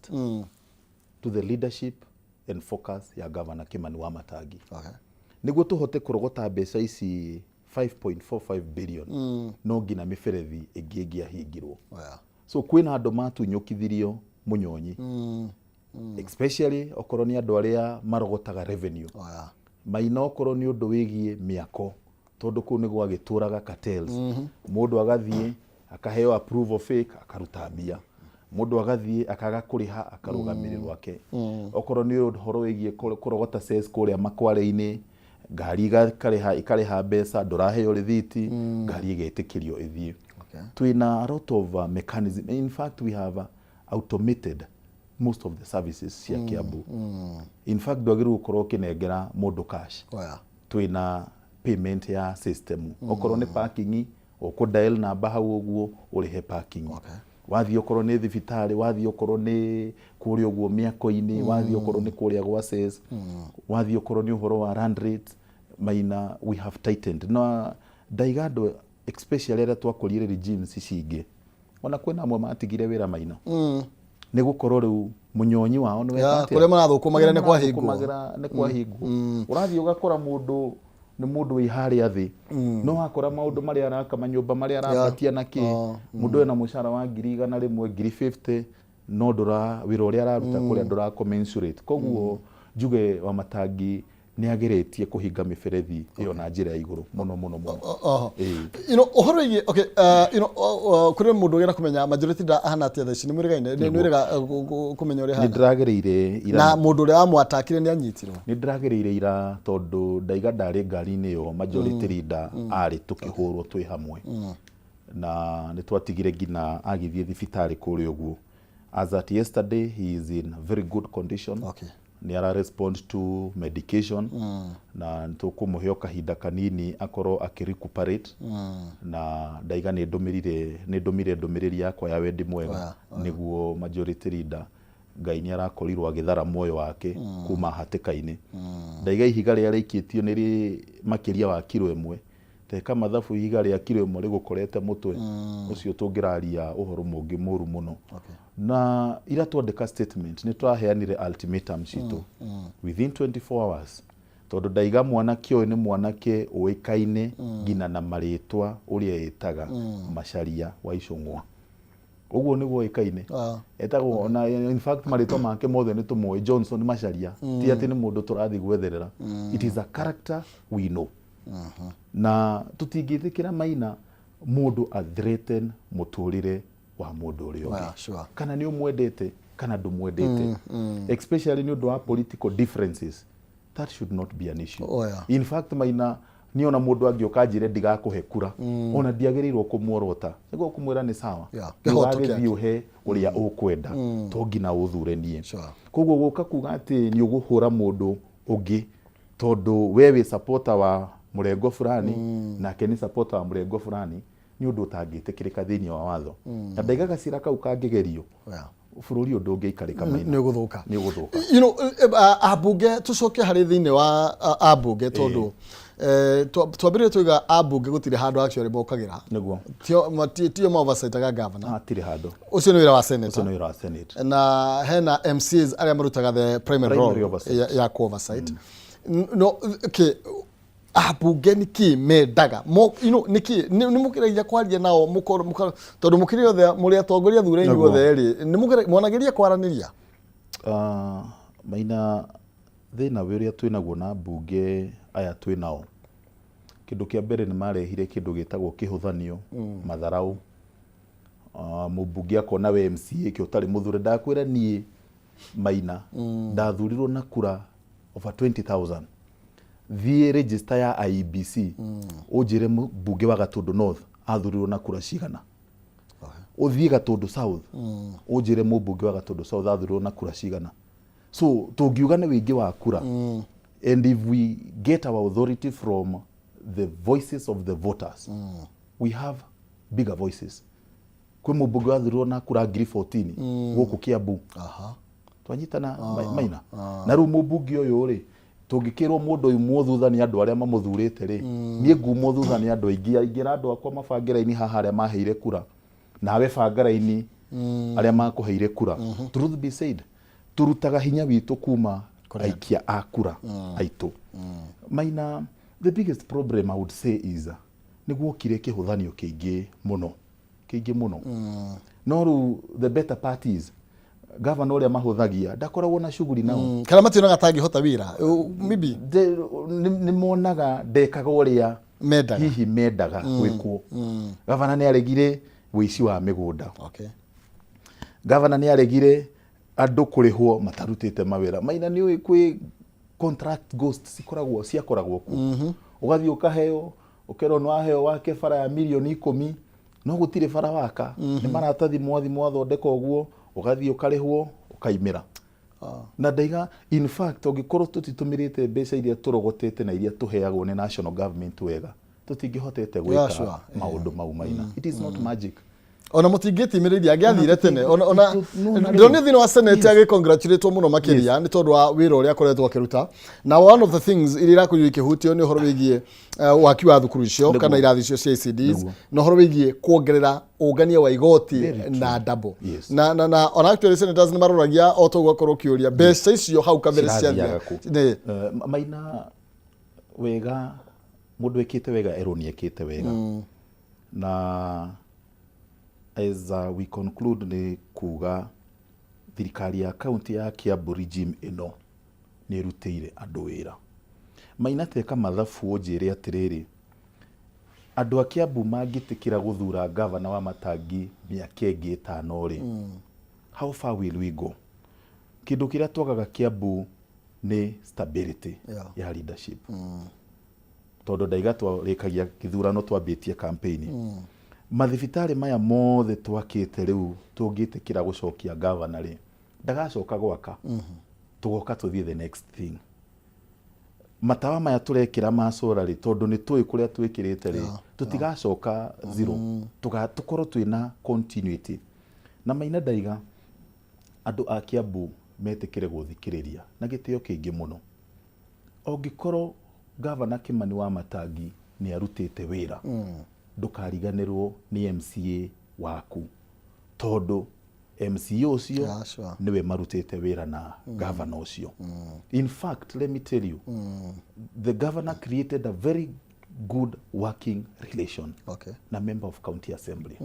trust to the leadership and focus ya Governor Kimani Wamatangi. Nĩguo tũhote kũrogota mbeca ici 5.45 billion, no nginya mĩberethi ĩngĩ ĩngĩahingirwo. So kwĩna andũ matunyũkithirio mũnyonyi, especially okorwo nĩ andũ arĩa marogotaga revenue. Maina, okorwo nĩ ũndũ wĩgiĩ mĩako, tondũ kũu nĩ gwagĩtũraga cartels, mũndũ agathiĩ akaheo approval fake, akaruta mbia, mũndũ agathiĩ akaga kũrĩha, akarũgamĩrĩrwo ake. Okorwo nĩ ũhoro wĩgiĩ kũrogota cess kũrĩa makware-inĩ, ngari ikarĩha mbeca, ndũraheo rĩthiti, ngari ĩgetĩkĩrio ĩthiĩ. Twĩna a lot of mechanism. In fact, we have automated most of the services cia Kiambu. In fact, ndwagĩrĩirwo gũkorwo ũkĩnengera mũndũ cash. Twĩna payment ya system. Okorwo nĩ parking, ũkũ dial namba hau ũguo ũrĩhe parking. Wathiĩ okorwo nĩ thibitarĩ, wathiĩ okorwo nĩ kũrĩa ũguo mĩako-inĩ, wathiĩ okorwo nĩ kũrĩa gwa cess, wathiĩ okorwo nĩ ũhoro wa land rate, Maina, we have tightened. Na ndaiga andũ, especially arĩa twakũrire regimes ici ingĩ, ona kwĩna amwe matigire wĩra, Maina, nĩ gũkorwo rĩu mũnyonyi wao nĩ weka atĩa? Kũrĩa marathũkũmagĩra nĩ kwahingwo. Marathũkũmagĩra nĩ kwahingwo. Ũrathiĩ ũgakora mũndũ nĩ mũndũ wĩ harĩa thĩ, no wakora maũndũ marĩa araka, manyũmba marĩa arabatia na kĩ, mũndũ ena mũcara wa 100,000, 50,000, no ndũra wĩra ũrĩa araruta kũrĩa ndũra commensurate. Koguo njuge Wamatangi nĩ ageretie kũhinga mĩberethi ĩyo na njĩra ya igũrũ mũno mũno mũno. Oho. Ĩĩ. Ũhoro wĩgiĩ, okay, kũrĩ mũndũ ũgĩra kũmenya majority leader ahana atĩa thaa ici, nĩ mwĩrĩgaine, nĩ mwĩrĩga kũmenya ũrĩa Nĩ ahana? Ndĩragereire ira. Na mũndũ ũrĩa wamwatakire nĩ anyitirwo? Nĩ ndĩragereire ira, tondũ ndaiga ndarĩ ngari-inĩ ĩyo majority leader arĩ, tũkĩhũrwo twĩ hamwe, na nĩ twatigire nginya agĩthiĩ thibitarĩ kũrĩa ũguo. As at yesterday, he is in very good condition. Nĩ ara respond to medication, na nĩ tũkũmũhe o kahinda kanini akorwo akĩ recuperate. Na ndaiga nĩ ndũmire ndũmĩrĩri yakwa ya wendi mwega nĩguo majority leader, Ngai nĩ arakorirwo agĩthara muoyo wake kuma hatĩka-inĩ. Ndaiga ihiga rĩrĩa rĩikĩtio nĩ rĩ makĩria wa kiro 1. Teka mathabu, ihiga rĩa kiro 1 rĩgũkorete mũtwe ũcio, tũngĩraria ũhoro mũngĩ mũru mũno. Na ira twandĩka statement, nĩ twaheanire ultimatum citũ within 24 hours, tondũ ndaiga mwanake ũyũ nĩ mwanake ũĩkaine nginya na marĩtwa ũrĩa ĩtaga Macharia wa Icũng'wa, ũguo nĩguo ũĩkaine. Etagwo ona, in fact, marĩtwa make mothe nĩ tũmoĩ, Johnson Macharia. Ti atĩ nĩ mũndũ tũrathiĩ gwetherera. It is a character we know, na tũtingĩtĩkĩra, Maina, mũndũ a threaten mũtũrĩre wa mũndũ ũrĩa ũngĩ, kana nĩ ũmwendete kana ndũmwendete, especially nĩ ũndũ wa political differences. That should not be an issue. In fact, Maina, niĩ ona mũndũ angĩũka anjĩre ndigakũhe kura, ona ndiagĩrĩirwo kũmuorota, nĩguo kũmwĩra nĩ sawa. Nĩ Kĩhoto ũgagĩthiĩ gĩake. ũhe ũrĩa ũkwenda, to nginya ũthure niĩ. Koguo gũka kuga atĩ nĩ ũgũhũra mũndũ ũngĩ tondũ we wĩ supporter wa mũrengo fulani, nake nĩ supporter wa mũrengo fulani, nĩ ũndũ ũtangĩtĩkĩrĩka thĩinĩ wa watho. Na ndaiga gacira kau kangĩgerio, bũrũri ũyũ ndũngĩikarĩka, Maina. Nĩ ũgũthũka. Nĩ ũgũthũka. Ambunge, tũcoke harĩ thĩinĩ wa ambunge, tondũ twambĩrĩrie tuiga ambunge gũtirĩ handũ actually mokagĩra. Tio ma oversightaga governor. Hatirĩ handũ. Ũcio nĩ wĩra wa Ũcio senator. Nĩ wĩra wa senate. Na hena MCAs arĩa marutaga the primary Primary role oversight. ya ku oversight. No okay, ambunge nĩkĩ mendaga mo, nĩkĩ nĩ mũkĩragia kwaria nao tondũ mũkĩrĩ othe mũrĩ atongoria thure inyuothe rĩ, nĩ mwanageria kwaranĩria? Maina, thĩna ũrĩa twĩnaguo na mbunge aya twĩ nao, kĩndũ kĩa mbere nĩ marehire kĩndũ gĩtagwo kĩhũthanio, matharaũ. Mũmbunge akona we MCA kĩ ũtarĩ mũthure. Ndakwĩra niĩ, Maina, ndathurirwo na kura over 20,000. Thiĩ register ya IEBC, ũnjĩre mũmbunge wa Gatũndũ North athurirwo na kura cigana. Ũthiĩ Gatũndũ South, ũnjĩre mũmbunge wa Gatũndũ South athurirwo na kura cigana. So tũngiuga nĩ wĩingĩ wa kura, and if we get our authority from the voices of the voters, we have bigger voices. Kwĩ mũmbunge wathurirwo na kura 14,000 gũkũ Kiambu. Twanyitana, Maina? Na rĩu mũmbunge ũyũ rĩ, tũngĩkĩrwo mũndũ ũyũ muo thutha nĩ andũ arĩa mamũthurĩte rĩ, niĩ ngumwo thutha nĩ andũ aingĩ aingĩ, na andũ akwa mabange raini haha arĩa maheire kura, nawe banga raini. Arĩa makũheire kura. Truth be said, tũrutaga hinya witũ kuma aikia a kura aitũ. Maina, the biggest problem I would say is nĩ guokire kĩhũthanio kĩingĩ mũno, kĩingĩ mũno. No rĩu the better part is gavana ũrĩa mahũthagia ndakoragwo na shughuli nao. Kana mationaga tangĩhota wĩra. Maybe Nĩ monaga ndekaga ũrĩa mendaga. Hihi mendaga gwĩkwo. Gavana nĩ aregire wĩici wa mĩgũnda. Gavana nĩ aregire andũ kũrĩhwo matarutĩte mawĩra. Maina, nĩ ũĩ kwĩ contract ghost cikoragwo, ciakoragwo kuo. Ũgathiĩ ũkaheo, ũkerwo nĩ waheo wake bara ya mirioni 10, no gũtirĩ bara waka. Nĩ maratathi mwathi mwathondeka ũguo, ũgathiĩ ũkarĩhwo, ũkaimĩra. Na ndaiga, in fact, ũngĩkorwo tũtitũmĩrĩte mbeca iria tũrogotete na iria tũheagwo nĩ national government wega, tũtingĩhotete gwĩka maũndũ mau. Maina, it is not magic. Ona mũtingĩtimĩrĩirie angĩathire tene ona No, na ndĩronire thĩinĩ wa Senate agĩcongratulate mũno makĩria nĩ tondũ wa wĩra ũrĩa akoretwo akĩruta. Na one of the things iria irakorirwo ikĩhutio nĩ ũhoro wĩgiĩ waki wa thukuru icio kana irathi icio cia ECDs na ũhoro wĩgiĩ kuongerera ũngania wa igoti Very true. na double. Na ona actually senators nĩ maroragia o toguo akorwo ũkĩũria mbeca icio hau kabere cirathiaga ciathia kũ? Nĩ. Maina, wega mũndũ ĩkĩte wega erwo nĩ ĩkĩte wega. Na as we conclude, nĩ kuga thirikari ya kaunti ya Kiambu, regime ĩno nĩ ĩrutĩire andũ wĩra. Maina, teka mathabu ũnjĩre atĩrĩrĩ, andũ a Kiambu mangĩtĩkĩra gũthura gavana wa Matangi mĩaka ĩngĩ 5 rĩ, how far will we go? Kĩndũ kĩrĩa twagaga Kiambu nĩ stability ya leadership, tondũ ndaiga twarĩkagia gĩthurano twambĩtie campaign. Mathibitarĩ maya mothe twakĩte rĩu, tũngĩtĩkĩra gũcokia gavana rĩ, ndagacoka gwaka, tũgoka tũthiĩ the next thing. Matawa maya tũrekĩra ma solar rĩ, tondũ nĩ tũĩ kũrĩa twĩkĩrĩte rĩ, tũtigacoka zero. Tũkorwo twĩna continuity. Na Maina, ndaiga andũ a Kiambu metĩkĩre gũthikĩrĩria na gĩtĩo kĩingĩ mũno. Ũngĩkorwo gavana Kimani wa Matangi nĩ arutĩte wĩra, ndũkariganĩrwo nĩ MCA waku, tondũ MCA ũcio nĩwe marutĩte wĩra na gavana ũcio. In fact, let me tell you, the governor created a very good working relation na member of county assembly.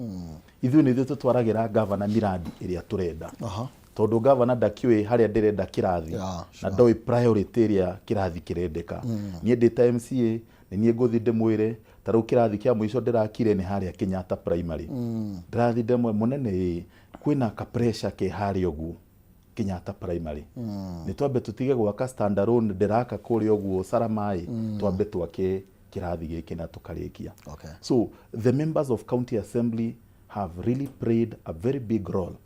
Ithuĩ nĩ ithuĩ tũtwaragĩra gavana miradi ĩrĩa tũrenda, tondũ gavana ndakĩũĩ harĩa ndĩrenda kĩrathi na ndoĩ priority ĩrĩa kĩrathi kĩrendeka. Niĩ ndĩ ta MCA, nĩ niĩ ngũthiĩ ndĩmwĩre. Ta rĩu kĩrathi kĩa mũico ndĩrakire nĩ harĩa Kenyatta Primary. Ndĩrathiĩ ndemwe mũnene, ĩ kwĩna ka pressure ke harĩa ũguo Kenyatta Primary, nĩ twambe tũtige gwaka standalone ndĩraka kũrĩa ũguo Saramai, twambe twake kĩrathi gĩkĩ na tũkarĩkia. So the members of county assembly have really played a very big role.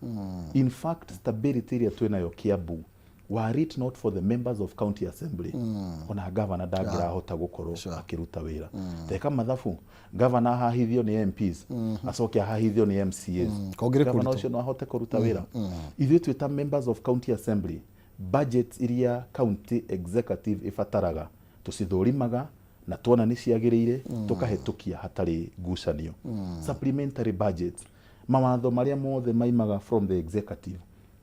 In fact, stability ĩrĩa twĩnayo Kiambu, were it not for the members of county assembly, ona gavana ndangĩrahota gũkorwo akĩruta wĩra. Teka mathabu, gavana ahahithio nĩ MPs, acoke ahahithio nĩ MCAs, Kũngĩrĩ gavana kũritũ. Ũcio no ahote kũruta wĩra? Ithuĩ twĩ ta members of county assembly, budget iria county executive ĩbataraga tũcithũrimaga na tuona nĩ ciagĩrĩire, tũkahĩtũkia hatarĩ ngucanio. Supplementary budget, mawatho marĩa mothe maimaga from the executive,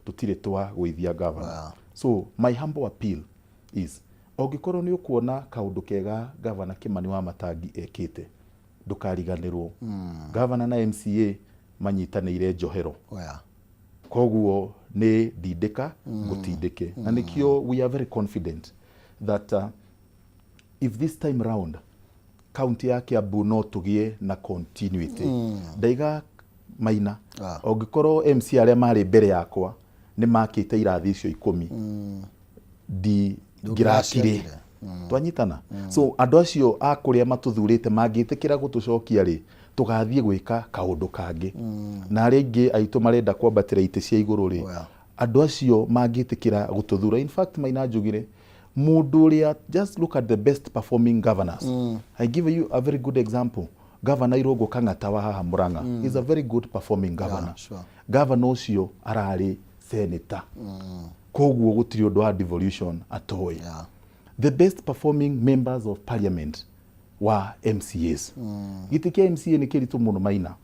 tũtirĩ twagũithia governor. So my humble appeal is, ũngĩkorwo nĩ ũkuona kaũndũ kega gavana Kimani wa Matangi ekĩte, ndũkariganĩrwo gavana na MCA manyitanĩire njohero. Koguo nĩ ndindĩka ngũtindĩke, na nĩkĩo we are very confident that if this time round county ya Kiambu no tũgĩe na continuity. Ndaiga, Maina, ũngĩkorwo MC arĩa marĩ mbere yakwa nĩ makĩte irathi icio 10, ndingĩrakire. Twanyitana. So andũ acio a kũrĩa matũthurĩte mangĩtĩkĩra gũtũcokia rĩ, tũgathiĩ gwĩka kaũndũ kangĩ. Na arĩa aingĩ aitũ marenda kwambatĩra itĩ cia igũrũ rĩ, andũ acio mangĩtĩkĩra gũtũthura. In fact, Maina, njugire mũndũ ũrĩa, just look at the best performing governors. I give you a very good example, Governor Irũngũ Kang'ata wa haha Murang'a is a very good performing governor. Governor ũcio ararĩ senator, koguo gũtirĩ ũndũ wa devolution atoĩ. The best performing members of parliament wa MCAs, gĩtĩ kĩa MCA nĩ kĩritũ mũno, Maina.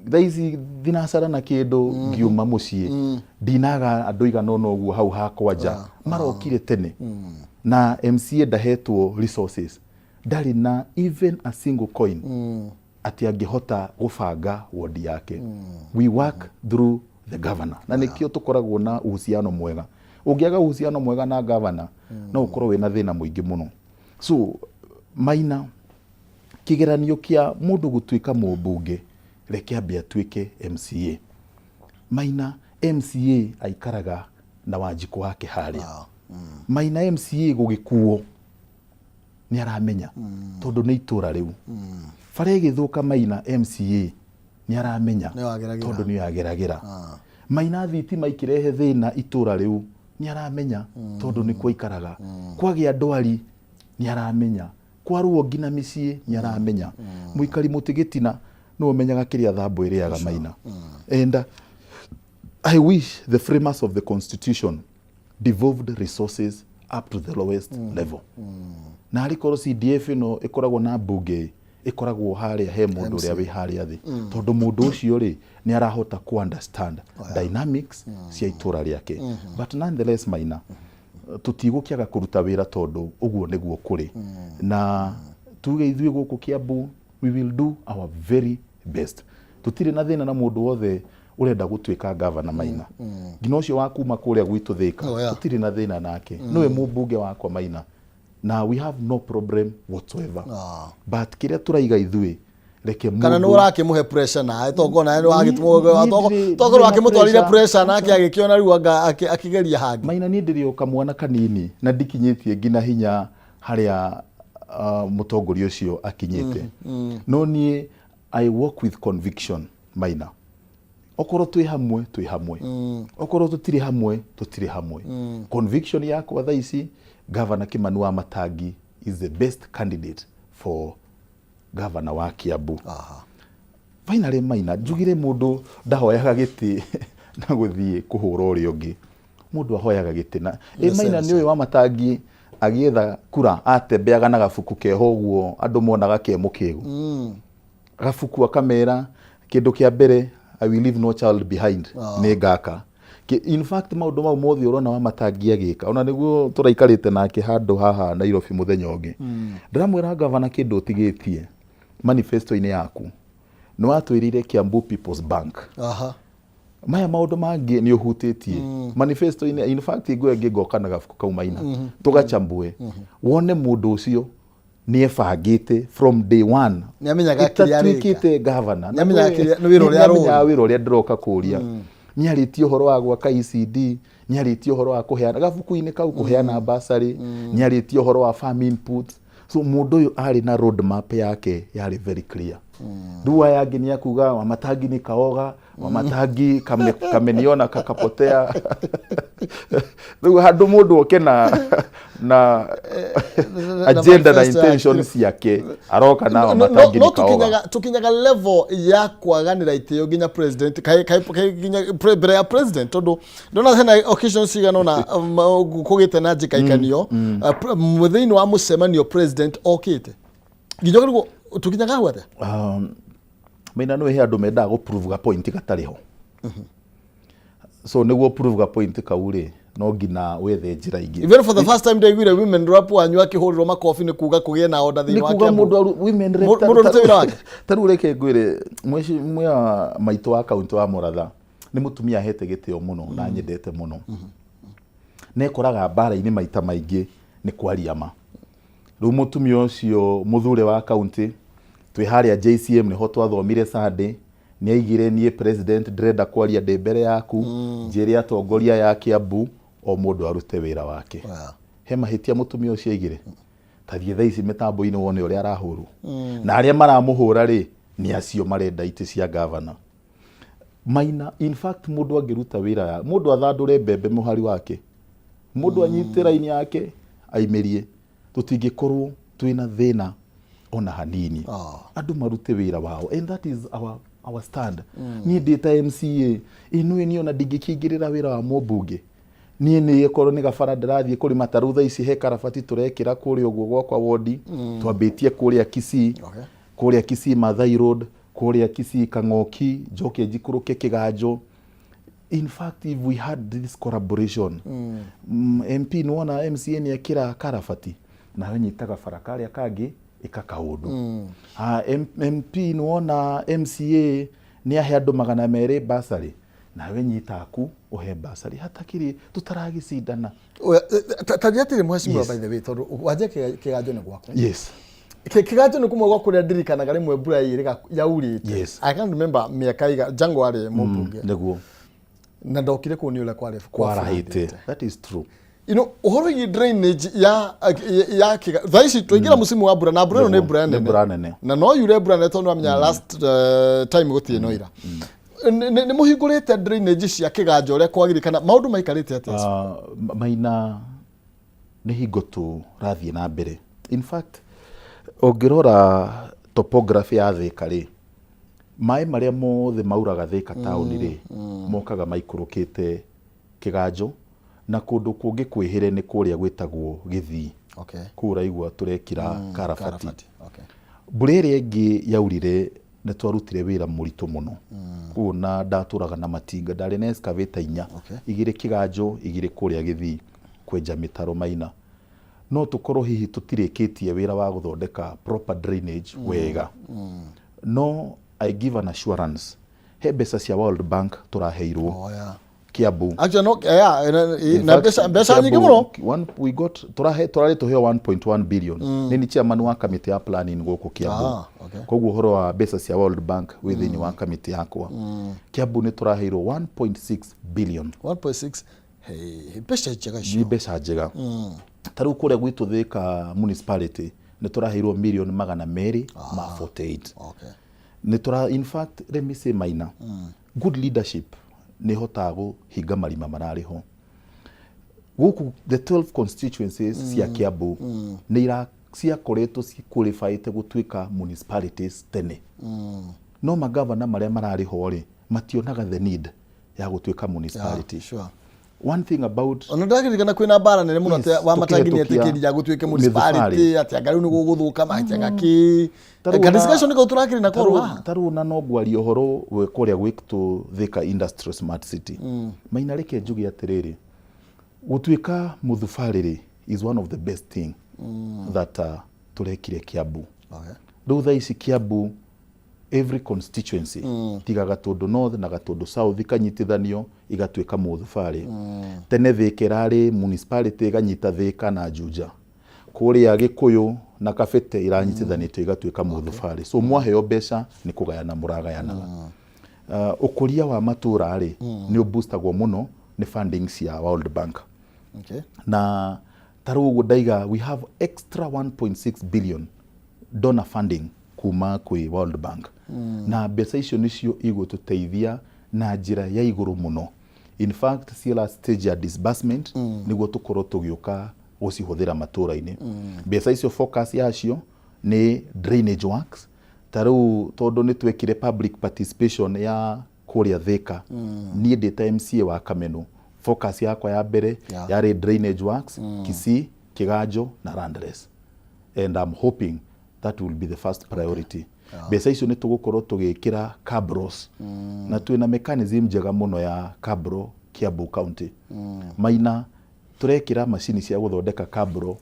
Thaa ici thinacara na kĩndũ ngiuma mũciĩ, ndinaga andũ igana ũna ũguo hau hakwa nja marokire tene. Na MCA ndahetwo resources, ndarĩ na even a single coin atĩ angĩhota gũbanga wodi yake. We work through the governor, na nĩkĩo tũkoragwo na uhusiano mwega. Ũngĩaga uhusiano mwega na governor, no ũkorwo wĩna thĩna mũingĩ mũno. So Maina, kĩgeranio kĩa mũndũ gũtuĩka mũmbunge, reke ambe atuĩke MCA. Maina, MCA aikaraga na Wanjikũ wake harĩa. Maina, MCA gũgĩkuo nĩ aramenya tondũ nĩ itũra rĩu. Bara ĩgĩthũka, Maina, MCA nĩ aramenya Nĩyo ageragĩra. tondũ nĩyo ageragĩra. Maina, thitima ikĩrehe thĩna itũra rĩu, nĩ aramenya tondũ nĩkuo aikaraga. Kwagĩa ndwari, nĩ aramenya. Kwarwo nginya mĩciĩ, nĩ aramenya. Mũikari mũtĩ gĩtina nĩwe ũmenyaga kĩrĩa thambũ ĩrĩaga, Maina. And I wish the framers of the constitution devolved resources up to the lowest level. Na arĩ korwo CDF ĩno ĩkoragwo na mbunge, ĩkoragwo harĩa he mũndũ ũrĩa wĩ harĩa thĩ, tondũ mũndũ ũcio rĩ, nĩ arahota ku understand dynamics cia itũra rĩake. But nonetheless, Maina, tũtigũkĩaga kũruta wĩra tondũ ũguo nĩguo kũrĩ. Na tuge ithuĩ gũkũ Kiambu, we will do our very best. Tũtirĩ na thĩna na mũndũ wothe ũrenda gũtuĩka gavana, Maina, nginya ũcio wa kuma kũrĩa gwitũ Thĩka. Tũtirĩ na thĩna nake, nĩwe mũmbunge wakwa, Maina, na we have no problem whatsoever. But kĩrĩa tũraiga ithuĩ, reke Kana nĩ ũrakĩmũhe pressure nawe, tokorwo nawe nĩ Niĩ ndirĩ tokorwo na wakĩmũtwarire pressure. Pressure nake agĩkĩona rĩu anga akĩgeria hangĩ. Maina, niĩ ndĩrĩ o kamwana kanini na ndikinyĩtie nginya hinya harĩa mũtongoria ũcio akinyĩte, no niĩ I work with conviction, Maina. Okorwo twĩ hamwe, twĩ hamwe. Okorwo tũtirĩ hamwe, tũtirĩ hamwe. Conviction yakwa thaa ici, Governor Kimani wa Matangi is the best candidate for governor wa Kiambu. Finally, Maina, njugire mũndũ ndahoyaga gĩtĩ na gũthiĩ kũhũra ũrĩa ũngĩ. Mũndũ ahoyaga gĩtĩ na ĩ Maina, nĩ ũyũ wa Matangi agĩetha kura atembeaga na gabuku keho ũguo andũ monaga ke mũkĩgu. Gabuku akamera kĩndũ kĩa mbere, "I will leave no child behind." Nĩ ngaka. In fact, maũndũ mau mothe ũrona wa Matangi agĩka, ona nĩguo tũraikarĩte nake handũ haha Nairobi mũthenya ũngĩ, ndĩramwĩra, "Gavana, kĩndũ ũtigĩtie manifesto-inĩ yaku nĩ watwĩrĩire Kiambu People's Bank. Maya maũndũ mangĩ nĩ ũhutĩtie manifesto-inĩ." In fact, ngũya ngĩ ngoka na gabuku kau, Maina, tũgachambue wone mũndũ ũcio nĩ ebangĩte from day one. Nĩamenyaga kĩrĩa arĩka. Ĩtatuĩkĩte governor. Nĩamenyaga nĩ wĩra ũrĩa Nĩamenyaga arũria. Wĩra ũrĩa ndĩroka kũria. Nĩarĩtie ũhoro wa gwaka ECD, nĩarĩtie ũhoro wa kũheana gabuku-inĩ kau, kũheana bursary, nĩarĩtie ũhoro wa farm inputs. So mũndũ ũyũ arĩ na road map yake yarĩ very clear. Rĩu aya angĩ nĩ akuga Wamatangi nĩ kaoga, Wamatangi kameniona kakapotea. Rĩu handũ mũndũ oke na agenda na manifesto yake. Intention ciake, aroka na Wamatangi No nĩ kaoga. Tukinyaga level ya kwaganĩra itĩo nginya president kaĩ nginya mbere ya president, tondũ ndona hena occasion cigana ũna kũgĩte na njĩkaikanio thĩinĩ wa mũcemanio president okĩte nginya ũkarigwo tukinyaga hau atĩa? Maina, nĩ he andũ mendaga gũ prove ga point gatarĩ ho. So nĩguo prove ga point kau rĩ, no nginya wethe njĩra ingĩ. Even for the first time ndaiguire women rep wanyu akĩhũrĩrwo makobi nĩ kuga kũgĩe na order thĩinĩ Nĩ wa kuga Kiambu. mũndũ women rep Mũndũ arute wĩra wake. Ta rĩu reke ngwĩre, mheshimiwa maitũ wa kaunti wa Mũratha nĩ mũtumia ahete gĩtĩo mũno na nyendete mũno. Nekoraga mbara-inĩ maita maingĩ nĩ kwaria ma. Rĩu mũtumia ũcio mũthure wa kaunti, twĩ harĩa JCM nĩho twathomire Sunday, nĩ aigire niĩ president ndĩrenda kwaria ndĩ mbere yaku, njĩre atongoria ya Kiambu o mũndũ arute wĩra wake. He mahĩtia mũtumia ũcio aigire? Tathiĩ thaa ici mĩtambo-inĩ wone ũrĩa arahũrwo, na arĩa maramũhũra rĩ, nĩ acio marenda itĩ cia gavana, Maina. In fact, mũndũ angĩruta wĩra ya mũndũ, athandũre mbembe mũhari wake, mũndũ anyite raini yake aimĩrie, tũtingĩkorwo twĩna thĩna ona hanini. Andũ marute wĩra wao, and that is our stand. Niĩ ndĩ ta MCA ĩnũĩ, niĩ ona ndingĩkĩingĩrĩra wĩra wa mũmbunge. Niĩ nĩ ĩkorwo nĩ gabara ndĩrathiĩ kũrĩma. Ta rĩu thaa ici he karabati tũrekĩra kũrĩa ũguo gwakwa wodi, twambĩtie kũrĩa Kisii, kũrĩa Kisii Mathai Road, Kũrĩa Kisii Kang'oki, njoke njikũrũke Kĩganjo. In fact, if we had this collaboration, MP nĩwona MCA nĩ ekĩra karabati, nawe nyitaga bara karĩa kangĩ ĩka kaũndũ. Ah, MP nĩwona MCA nĩ ahe andũ 200 basarĩ, nawe nyita aku ũhe basarĩ, hatakĩrĩ tũtaragĩcindana. Ta atĩrĩ, mheshimiwa, by the way, tondũ wanja Kĩganjo nĩ gwaku. Yes. Kĩganjo nĩ kũmwe gwa kũrĩa ndirikanaga rĩmwe mbura ĩrĩga yaurĩte. I can't remember mĩaka iga Jango arĩ mũmbunge. Na ndokire kũu nĩ ũrĩa kwarĩ. Kwarahĩte, that is true. Ũhoro wĩgiĩ drainage ya thaa ici twaingĩra mũsimu wa mbura, na mbura ĩno nĩ mbura Nĩ nene. Mbura nene. Na no yure mbura nene tondũ amenya last time gũtirĩ no ira. Nĩ mũhingũrĩte drainage cia Kĩganjo ũrĩa kwagĩrĩire, kana maũndũ maikarĩte atĩa? Ah, Maina, nĩ hingo tũrathiĩ na mbere. In fact, ũngĩrora topography ya Thĩka rĩ, maĩ marĩa mothe mauraga Thĩka taũni rĩ, mokaga maikũrũkĩte Kĩganjo na kũndũ kũngĩ kwĩhĩre nĩ kũrĩa gwĩtagwo Gĩthii. Kũu ũraigua tũrekira karabati. Karabati, okay. Mbura ĩrĩa ĩngĩ yaurire nĩ twarutire wĩra mũritũ mũno kũu, na ndatũraga na matinga, ndarĩ na excavator inya, igĩrĩ Kĩganjo, igĩrĩ kũrĩa Gĩthii, kwenja mĩtaro. Maina, no tũkorwo hihi tũtirĩkĩtie wĩra wa gũthondeka proper drainage wega, no I give an assurance, he mbeca cia World Bank tũraheirwo Kiambu. Actually, no, yeah, In na fact, mbeca nyingĩ Kiambu, mũno. We got tũrarĩ tũheo 1.1 billion. Nĩ ni chairman wa kamĩtĩ ya planning gũkũ Kiambu. Koguo ũhoro wa mbeca cia World Bank wĩ thĩinĩ wa kamĩtĩ yakwa. Kiambu nĩ tũraheirwo 1.6 billion. 1.6, hey, mbeca njega Nĩ icio. Mbeca njega. Ta rĩu kũrĩa gwitũ Thĩka municipality nĩ tũraheirwo mirioni 248. Nĩ tũra, in fact, let me say, Maina, good leadership nĩ ĩhotaga kũhinga marima mararĩ ho gũkũ. The 12 constituencies cia Kiambu nĩ ira ciakoretwo ciqualifyĩte gũtuĩka municipalities tene, no magavana marĩa mararĩ ho rĩ, mationaga the need ya gũtuĩka municipality. One thing about Ona ndakĩririkana kwĩna mbara nene mũno wa Matangi nĩ tũkĩhetũkia etĩkĩria gũtuĩke municipality, atĩ anga rĩu nĩ gũgũthũka mahĩtianga kĩ. Ta rĩu Ka discussion kau tũrakĩrĩ nako haha. Ta rĩu na no ngwaria ũhoro we kũrĩa gwĩtwo Thika Industrial Smart City. Maina, reke njuge atĩrĩrĩ, gũtuĩka mũthubarĩ rĩ is one of the best thing that tũrekire Kiambu. Rĩu thaa ici Kiambu every constituency, tiga Gatũndũ North na Gatũndũ South, ikanyitithanio igatuĩka mũthubarĩ. Tene Thika ĩrarĩ municipality ĩganyita Thika na Juja, kũrĩa Gĩkũyũ na Kabete iranyitithanĩtio igatuĩka mũthubarĩ. So mwaheo mbeca nĩ kũgayana mũragayanaga. Ũkũria wa matũra rĩ, nĩ ũboostagwo mũno nĩ funding cia World Bank. Na ta rĩu ũguo ndaiga, we have extra 1.6 billion donor funding kuma kwĩ World Bank, na mbeca icio nĩcio igũtũteithia na njĩra ya igũrũ mũno. In fact, ci last stage ya disbursement nĩguo tũkorwo tũgĩũka gũcihũthĩra matũra-inĩ. Mbeca icio focus yacio nĩ drainage works. Ta rĩu tondũ nĩ twekire public participation ya kũrĩa Thika, niĩ ndĩ ta MCA wa Kameno, focus yakwa ya mbere yarĩ drainage works Kisii, Kiganjo na Landless, and I'm hoping that will be the first priority. Mbeca icio nĩ tũgũkorwo tũgĩkĩra cabros, na twĩna mechanism njega mũno ya cabro Kiambu County. Maina, tũrekĩra macini cia gũthondeka cabro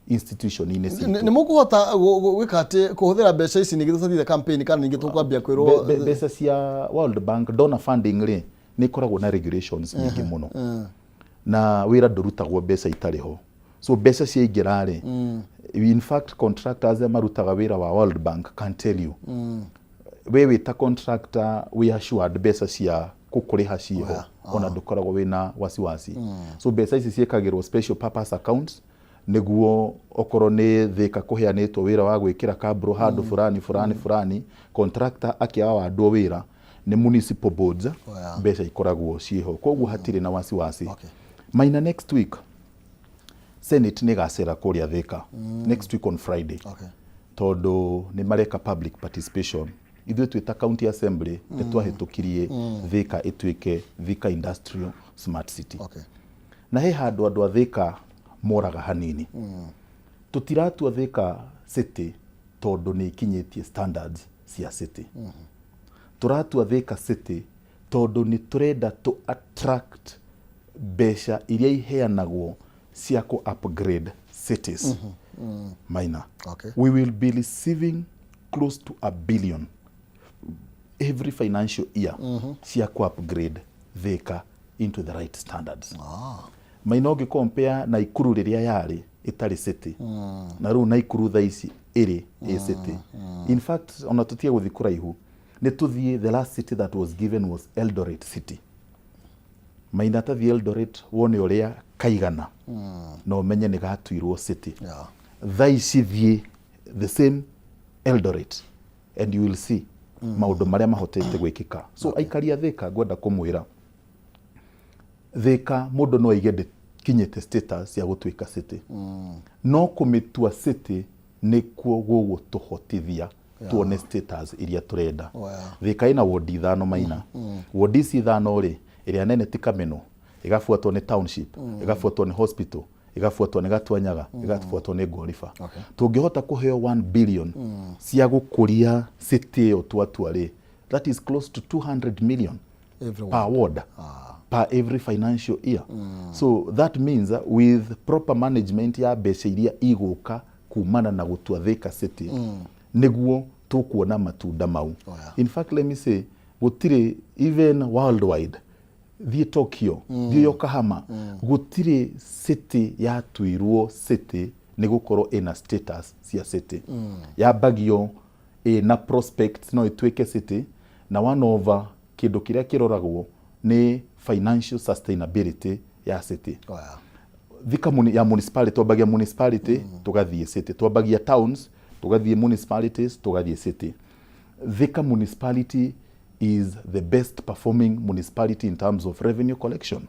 institution-inĩ citũ. Nĩ mũkũhota gwĩka atĩ kũhũthĩra mbeca ici ningĩ tũtathiĩte campaign, kana ningĩ tũkwambia kwĩrwo? Mbeca cia World Bank donor funding rĩ, nĩ ikoragwo na regulations nyingĩ mũno, na wĩra ndũrutagwo mbeca itarĩ ho. So mbeca ciaingĩra rĩ, in fact, contractors arĩa marutaga wĩra wa World Bank can tell you, we wĩ ta contractor wĩ assured mbeca cia gũkũrĩha ciĩho, ona ndũkoragwo wĩna wasiwasi. So mbeca ici ciĩkagĩrwo special purpose accounts nĩguo okorwo nĩ Thĩka kũheanĩtwo wĩra wa gwĩkĩra kabro handũ fulani fulani fulani, contractor akĩawardwo wĩra nĩ municipal boards, mbeca ikoragwo ciĩho, koguo hatirĩ na wasiwasi. Maina, next week Senate nĩ ĩgacera kũrĩa Thĩka, next week on Friday, tondũ nĩ mareka public participation. Ithuĩ twĩ ta county assembly nĩ twahĩtũkirie Thĩka ĩtuĩke Thika Industrial Smart City. Na he handũ andũ a Thĩka moraga hanini. Tũtiratua Thĩka city tondũ nĩ ikinyĩtie standards cia city. Tũratua Thika City tondũ nĩ tũrenda tũ attract mbeca iria iheanagwo cia kũ upgrade cities. Maina, we will be receiving close to 1 billion every financial year cia kũ upgrade Thika into the right standards. Maina, ũngĩ compare Naikuru rĩrĩa yarĩ ĩtarĩ city na rĩu Naikuru thaa ici ĩrĩ ĩ city. In fact, ona tũtige gũthiĩ kũraihu, nĩ tũthiĩ, the last city that was given was Eldoret City. Maina, tathiĩ Eldoret wone ũrĩa kaigana na ũmenye nĩ gatuirwo city. Thaa ici thiĩ the same Eldoret and you will see maũndũ marĩa mahotete gwĩkĩka. So aikari a Thika, ngwenda kũmwĩra, Thika mũndũ no aige ndĩkinyĩte status ya gũtuĩka city, no kũmĩtua city nĩkuo gũgũtũhotithia tuone status iria tũrenda. Thika ĩna wodi ithano, Maina. Wodi ici ithano rĩ, ĩrĩa nene ti Kameno, ĩgabuatwo nĩ Township, ĩgabuatwo nĩ Hospital, ĩgabuatwo nĩ Gatuanyaga, ĩgabuatwo nĩ Ngoriba. Tũngĩhota kũheo 1 billion cia gũkũria city ĩyo twatua rĩ, that is close to 200 million every per ward per every financial year. So that means with proper management ya mbeca iria igũka kumana na gũtua Thika City, nĩguo tũkuona matunda mau. In fact, let me say, gũtirĩ, even worldwide, thiĩ Tokyo, thiĩ Yokohama, gũtirĩ city yatuirwo city nĩ gũkorwo ĩna status cia city. Yambagio ĩna prospects no ĩtuĩke city, na one of kĩndũ kĩrĩa kĩroragwo nĩ financial sustainability ya city. Thika ya municipality, twambagia municipality, tũgathiĩ city. Twambagia towns, tũgathiĩ municipalities, tũgathiĩ city. Thika Municipality is the best performing municipality in terms of revenue collection.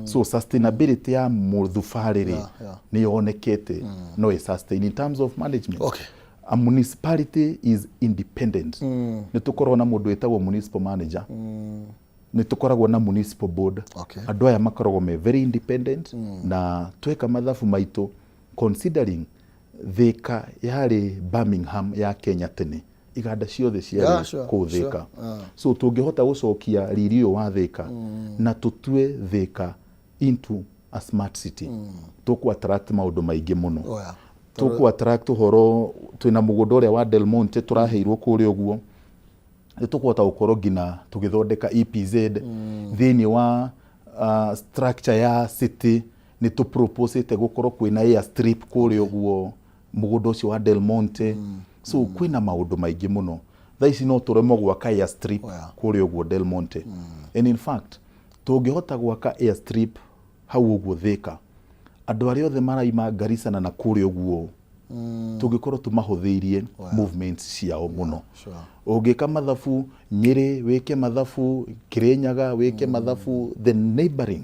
So sustainability ya mũthubarĩ rĩ, nĩ yonekete no ĩ sustain in terms of management. A municipality is independent. Nĩ tũkoragwo na mũndũ wĩtagwo municipal manager, nĩ tũkoragwo na municipal board. Andũ aya makoragwo me very independent, na tweka mathabu maitũ, considering Thika yarĩ Birmingham ya Kenya tene, iganda ciothe ciarĩ kũu Thika. So tũngĩhota gũcokia riri ũyũ wa Thika na tũtue Thika into a smart city, tũkũ attract maũndũ maingĩ mũno. Tũkũ attract ũhoro, twĩna mũgũnda ũrĩa wa Del Monte tũraheirwo kũrĩa ũguo, nĩ tũkũhota gũkorwo nginya tũgĩthondeka EPZ thĩinĩ wa structure ya city. Nĩ tũproposĩte gũkorwo kwĩna airstrip kũrĩa ũguo mũgũnda ũcio wa Del Monte. So kwĩna maũndũ maingĩ mũno. Thaa ici no tũremwo gwaka airstrip kũrĩa ũguo Del Monte, and in fact tũngĩhota gwaka airstrip hau ũguo Thika, andũ arĩa othe maraima Garissa na kũrĩa ũguo, tũngĩkorwo tũmahũthĩirie movements ciao mũno. Ũngĩka mathabu Nyĩrĩ, wĩke mathabu Kirinyaga, wĩke mathabu the neighboring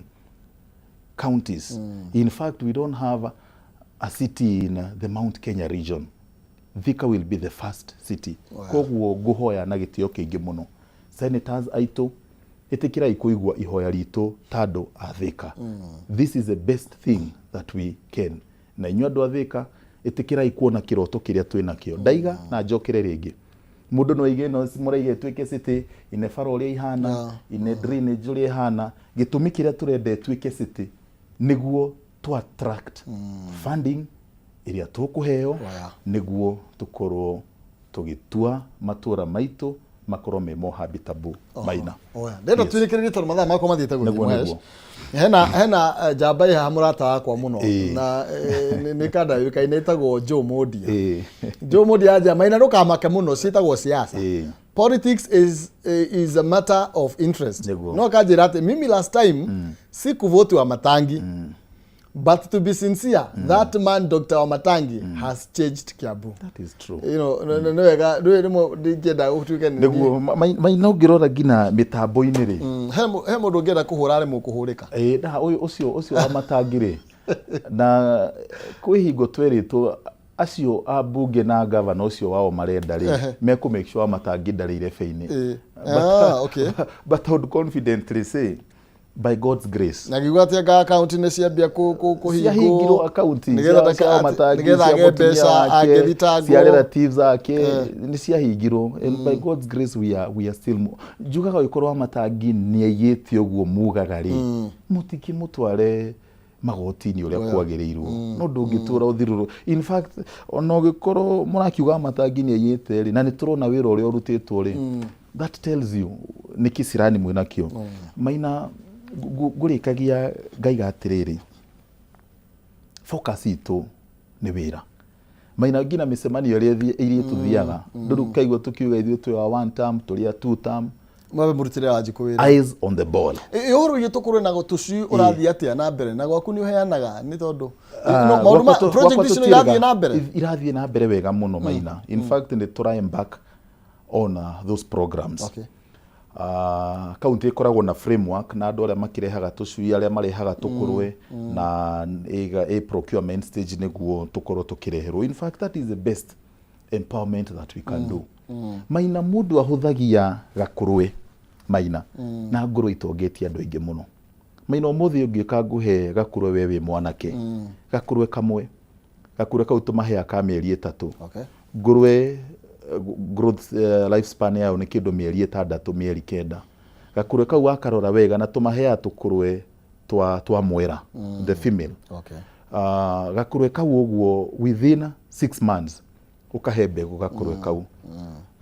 counties. In fact, we don't have a city in the Mount Kenya region. Thika will be the first city. Koguo ngũhoya na gĩtĩo kĩingĩ mũno, senators aitũ, ĩtĩkĩrai kũigua ihoya ritũ ta andũ a Thika. This is the best thing that we can. Na inyuĩ andũ a Thika, ĩtĩkĩrai kuona kĩroto kĩrĩa twĩ nakĩo. Ndaiga na njokere rĩngĩ, mũndũ no aige no mũraiga ĩtuĩke city ine bara ũrĩa ihana, ine drainage ũrĩa ihana. Gĩtũmi kĩrĩa tũrenda ĩtuĩke city nĩguo to attract funding ĩrĩa tũkũheo, nĩguo tũkorwo tũgĩtua matũra maitũ makorwo me more habitable, Maina. Oya, ndenda twĩrĩkĩrĩrie tondũ mathaa makwa mathiĩte gũthiĩ. Nĩguo, Mũhesh. nĩguo. Hena njamba ĩ haha, mũrata wakwa mũno, na nĩ kanda yũĩkaine ĩtagwo Joe Mondia. Joe Mondia anja, Maina, ndũkamake mũno, ciĩtagwo siasa. Politics is a matter of interest. No kanjĩra atĩ mimi last time sikuvoti wa Matangi, but to be sincere, that man Dr. Wamatangi has changed Kiambu. That is true. Nĩ wega rĩu rĩmwe ndingĩenda gũtuĩke nĩ Nĩguo, Maina, ũngĩrora nginya mĩtambo-inĩ rĩ, He mũndũ ũngĩenda kũhũra aremwo kũhũrĩka. Ĩĩ, na ũyũ ũcio wa Matangi rĩ, na kwĩ hingo twerĩtwo acio a mbunge na gavana ũcio wao marenda rĩ, mekũ make sure Matangi ndarĩ irebe-inĩ. But I would confidently say By God's grace. Na ngiuga atĩ anga akaunti nĩ ciambia ciahingirwo kũhingwo akaunti nĩgetha cia Wamatangi, nĩgetha cia agĩe mũtumia mbeca wake, angĩthitangwo. cia relatives ake nĩ ciahingirwo. And by God's grace we are still njugaga ũgĩkorwo Wamatangi nĩ aiyĩte ũguo mugaga rĩ, mũtikĩmũtware magoti-inĩ ũrĩa kwagĩrĩirwo, no ndũngĩtũra ũthirũrũ. In fact, ona ũgĩkorwo mũrakiuga Wamatangi nĩ aiyĩte rĩ, na nĩ tũrona wĩra ũrĩa ũrutĩtwo rĩ, that tells you nĩ kĩcirani mwĩnakĩo. Maina, ngũrĩkagia ngaiga atĩrĩrĩ, focus itũ nĩ wĩra. Maina, nginya mĩcemanio ĩrĩa ĩrĩa tũthiaga, ndũrĩ kaigua tũkiuga ithuĩ twĩ wa one term, tũrĩ a two term. Mwabe mũrutĩre wa njikũ wĩra. Eyes on the ball. Ĩ, ũhoro wĩgiĩ tũkũrwe na tũcui ũrathiĩ atĩa na mbere, na gwaku nĩ ũheanaga nĩ tondũ Ah, no, maũndũ ma gwakwa project gwakwa icio nĩ tũtiĩrĩga- irathiĩ na mbere? Irathiĩ na mbere wega mũno, Maina. In fact, nĩ tũra embark on those programs. Kaunti ĩkoragwo na framework na andũ arĩa makĩrehaga tũcui, arĩa marehaga tũkũrwe, na ĩ procurement stage nĩguo tũkorwo tũkĩreherwo. In fact, that is the best empowerment that we can do. Maina, mũndũ ahũthagia gakũrwe, Maina, na ngũrwe itongetie andũ aingĩ mũno. Maina, ũmũthĩ ũngĩũka ngũhe gakũrwe, we wĩ mwanake, gakũrwe kamwe, gakũrwe kau tũmaheaga ka mĩeri 3. Ngũrwe growth lifespan yayo nĩ kĩndũ mĩeri 6, mĩeri 9. Gakũrwe kau wakarora wega, na tũmaheaga tũkũrwe twa mwera, the female. Gakũrwe kau ũguo, within 6 months ũkahe mbegũ gakũrwe kau,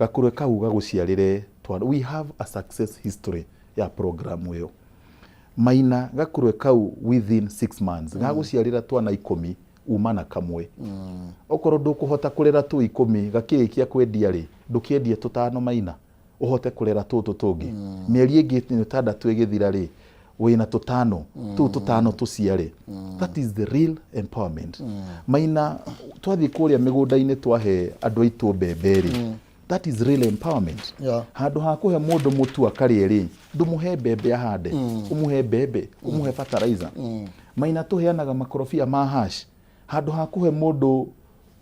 gakũrwe kau gagũciarĩre twana. We have a success history ya program ĩyo, Maina. Gakũrwe kau within 6 months gagũciarĩra twana 10, uma na kamwe. Okorwo ndũkũhota kũrera tũ 10, gakĩrĩkia kwendia rĩ, ndũkĩendie tũtano, Maina, ũhote kũrera tũtũ tũngĩ. Mĩeri ĩngĩ 6 ĩgĩthira rĩ, wĩna tũtano, tũu tũtano tũciare. That is the real empowerment, Maina. Twathiĩ kũrĩa mĩgũnda-inĩ twahe andũ aitũ mbembe rĩ, that is real empowerment. Handũ ha kũhe mũndũ mũtu akarĩe rĩ, ndũmũhe mbembe ahande, ũmũhe mbembe, ũmũhe fertilizer. Maina, tũheanaga makorobia ma hash. Handũ ha kũhe mũndũ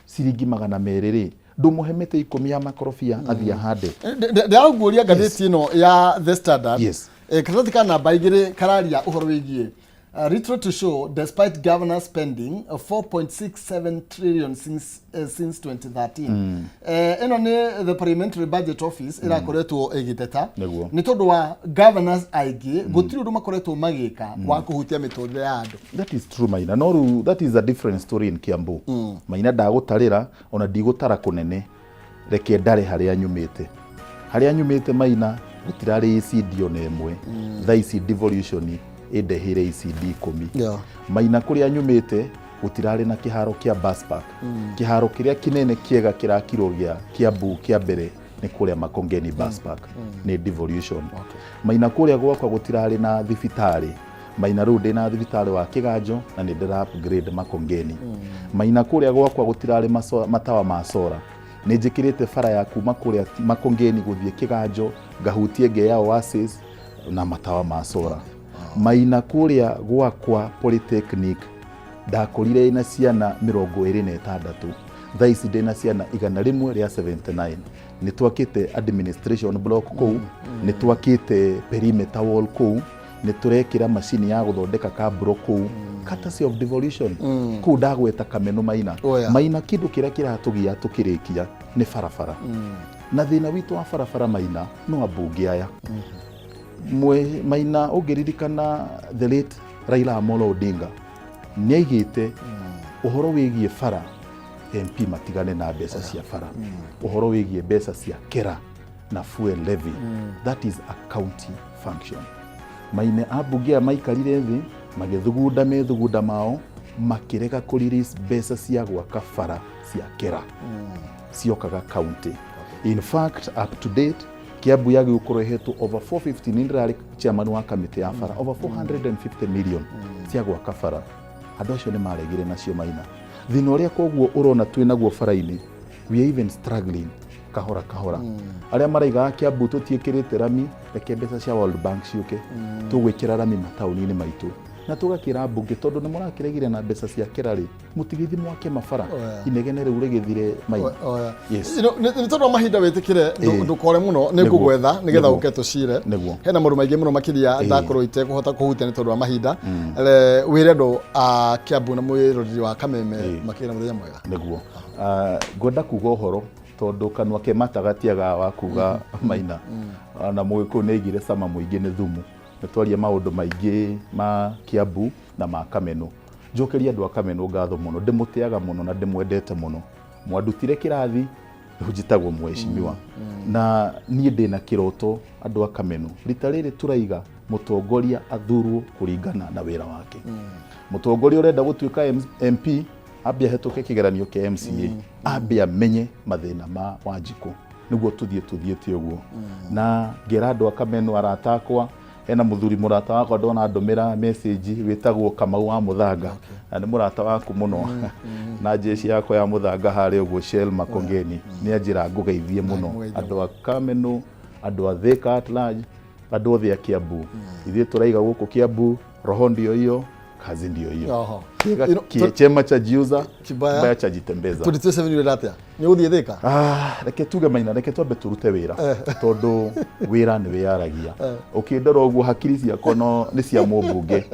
ciringi 200 rĩ, ndũmũhe mĩtĩ 10 ya makorobia athiĩ ahande. Ndĩraguũria ngathĩti ĩno ya The Standard. Karatathi ka namba 2 kararia ũhoro wĩgiĩ little to show despite governor spending 4.67 trillion since 2013. Ĩno nĩ the Parliamentary Budget Office ĩrakoretwo ĩgĩteta nĩ tondũ wa governors aingĩ gũtirĩ ũndũ makoretwo magĩka wa kũhutia mĩtũrĩre ya andũ. That is true, Maina, no rĩu that is a different story in Kiambu. Maina, ndagũtarĩra ona ndigũtara kũnene, reke ndare harĩa nyumĩte. Harĩa nyumĩte, Maina, gũtirarĩ ECD ona ĩmwe. Thaa ici devolution ĩndeheire ECD 10. Maina, kũrĩa nyumĩte gũtirarĩ na kĩharo kĩa bus park. Kĩharo kĩrĩa kĩnene kĩega kĩrakirwo gĩa Kiambu kĩa mbere nĩ kũrĩa Makongeni bus park, nĩ devolution. Maina, kũrĩa gwakwa gũtirarĩ na thibitarĩ. Maina, rĩu ndĩna thibitarĩ wa Kĩganjo na nĩ ndĩra upgrade Makongeni. Maina, kũrĩa gwakwa gũtirarĩ matawa ma sora. Nĩ njĩkĩrĩte bara ya kuma kũrĩa Makongeni gũthiĩ Kĩganjo, ngahutie Ngeya Oasis na matawa ma sora. Maina, kũrĩa gwakwa Polytechnic ndakorire ĩna ciana 26, thaa ici ndĩna ciana 179. Nĩ twakĩte administration block kũu, nĩ twakĩte perimeter wall kũu, nĩ tũrekĩra macini ya gũthondeka kaburo kũu, courtesy of devolution. Kũu ndagweta Kameno, Maina. Maina, kĩndũ kĩrĩa kĩratũgia tũkĩrĩkia nĩ barabara, na thĩna witũ wa barabara, Maina, no ambunge aya mwe. Maina, ũngĩririkana the late Raila Amolo Odinga nĩ aigĩte ũhoro wĩgiĩ bara, MP matigane na mbeca cia bara, ũhoro wĩgiĩ mbeca cia kera na fuel levy, that is a county function. Maine, ambunge aya maikarire thĩ magĩthugunda methugunda mao, makĩrega kũ release mbeca cia gwaka bara cia kera, ciokaga county. In fact, up to date Kiambu yagä gå ĩhetwo over 450, nĩ ndĩrarĩ chairman wa kamĩtĩ ya bara, over 450 million cia gwaka bara. Andũ acio nĩ maregire nacio, Maina. Thĩna ũrĩa koguo ũrona twĩ naguo bara-inĩ, we are even struggling kahora kahora. Arĩa maraigaga Kiambu tũtiĩkĩrĩte rami, reke mbeca cia World Bank ciũke, tũgwĩkĩra rami mataũni-inĩ maitũ. Na tũgakĩra mbunge, tondũ nĩ mũrakĩregire na mbeca cia kĩra rĩ, mũtigĩthi mwake mabara. Oh, yeah. Inegene rĩu rĩgĩthire, Maina. Oya. Yes. Nĩ tondũ wa mahinda, wĩtĩkĩre ndũkore mũno, nĩ ngũgwetha nĩgetha ũke tũcire. Hena maũndũ maingĩ mũno makĩria ndakorwo itekũhota kũhutia nĩ tondũ wa mahinda. Wĩre andũ a Kiambu na mwĩroreri wa Kameme makĩra mũthenya mwega. Nĩguo. Ah, ngwenda kuga ũhoro tondũ kanua ke mata gatiagaga wa kuga, Maina. Na Mũgĩkũyũ nĩ aigire cama mũingĩ nĩ thumu. Nĩ twaria maũndũ maingĩ ma Kiambu na ma Kameno. Njokerie andũ a Kameno ngatho mũno, ndĩmũtĩaga mũno na ndĩmwendete mũno. Mwandutire kĩrathi, rĩu njĩtagwo mheshimiwa. Na niĩ ndĩna kĩroto, andũ a Kameno, rita rĩrĩ tũraiga mũtongoria athurwo kũringana na wĩra wake. Mũtongoria ũrenda gũtuĩka MP ambe ahĩtũke kĩgeranio kĩa MCA, ambe amenye mathĩna ma Wanjikũ, nĩguo tũthiĩ tũthiĩte ũguo. Na ngera andũ a Kameno, arata akwa, hena mũthuri mũrata wakwa ndona ndũmĩra message wĩtagwo Kamau wa Mũthanga, na nĩ mũrata waku mũno, na jeshi yakwa ya Mũthanga harĩa ũguo Shell Makongeni, nĩ anjĩra ngũgeithie mũno. Ngũgeithie. Andũ a Kameno, andũ a Thika at large, andũ othe a Kiambu, ithuĩ tũraiga gũkũ Kiambu, roho ndio hiyo, kazi ndio hiyo. Kĩga chema cha jiuza, Kibaya. Kibaya cha jitembeza. 2027 ũrenda atĩa? Nĩ ũgũthiĩ Thika? Ah, reke tuge, Maina, reke twambe turute wĩra, tondũ wĩra nĩ wĩyaragia. Ũkĩndora ũguo, hakiri ciakwa no nĩ cia mũmbunge,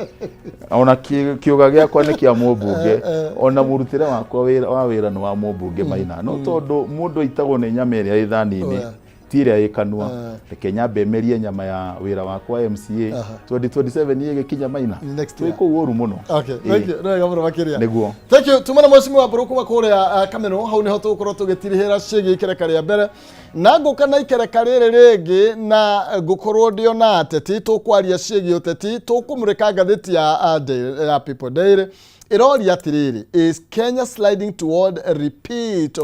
ona kĩũga gĩakwa nĩ kĩa mũmbunge, ona mũrutĩre wakwa wa wĩra nĩ wa mũmbunge, Maina. No tondũ mũndũ aitagwo nĩ nyama ĩrĩa ĩ thani-inĩ, ti ĩrĩa ĩ kanua, reke nyambe merie nyama ya wĩra wakwa MCA. 2027 ĩgĩkinya, Maina, Next twĩ year. kũu ũru mũno. Okay, thank you. Nĩ wega mũno makĩria. Thank you. Tuma na mheshimiwa Mbũrũ kuma kũrĩa Kameno. Hau nĩho tũgũkorwo tũgĩtirihĩra ciĩgiĩ ikereka rĩa mbere, na ngũka na ikereka rĩrĩ rĩngĩ na ngũkorwo ndĩ ona ateti, tũkwaria ciĩgiĩ ũteti, tũkũmũrĩka ngathĩti ya, ya People Daily ĩroria atĩrĩrĩ, "Is Kenya sliding toward a repeat of